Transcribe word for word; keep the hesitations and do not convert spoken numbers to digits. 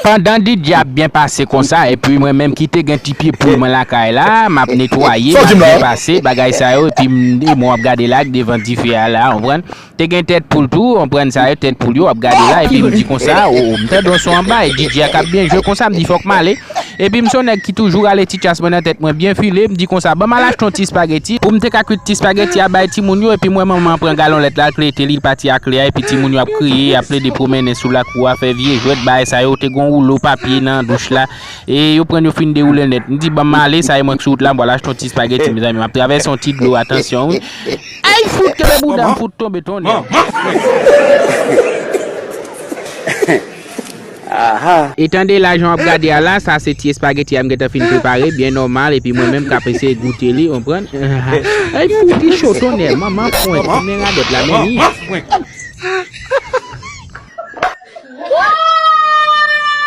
Pandan DJ ap byen pase konsa, epi mwen menm ki te gen ti pye poul mwen lakay la, m ap netwaye, m ap byen pase, bagay sa yo, epi m, e mwen w ap gade la, devan dife a la, w konprann? Te gen tèt poul tou, w konprann sa yo, tèt poul yo, w ap gade la, epi m di konsa, o, m tande yon son anba, e DJ a k ap byen jwe konsa, m di fòk m ale. Epi m se yon nèg ki toujou rale ti chas mwen nan tèt mwen byen file, m di konsa, ban m al achte yon ti espageti, pou m te ka kwit ti espageti a bay timoun yo, epi m wè manman an pran galon lèt la, al plete li, l pati ak li a, epi timoun yo ap kriye, ap plede pwomennen sou lakou a, fè vye jwèt, bagay sa yo, te gen yon woulo papye nan douch la, e yo pran yo fin dewoule l nèt. M di, ban m ale, sa e mwen k sou wout la, m pral achte yon ti espageti, mezanmi, m ap travèse yon ti dlo, atansyon, wi. Ay, fout, kenbe bouda m, fout tonbe tonnè. Aha. E tande la, jan w ap gade a la, sa se ti espageti a m gentan fin prepare, byen nòmal, epi mwen menm k ap eseye goute li, w konprann? Ay, fout, li cho tonnè, manman pwen, men radòt la, men li.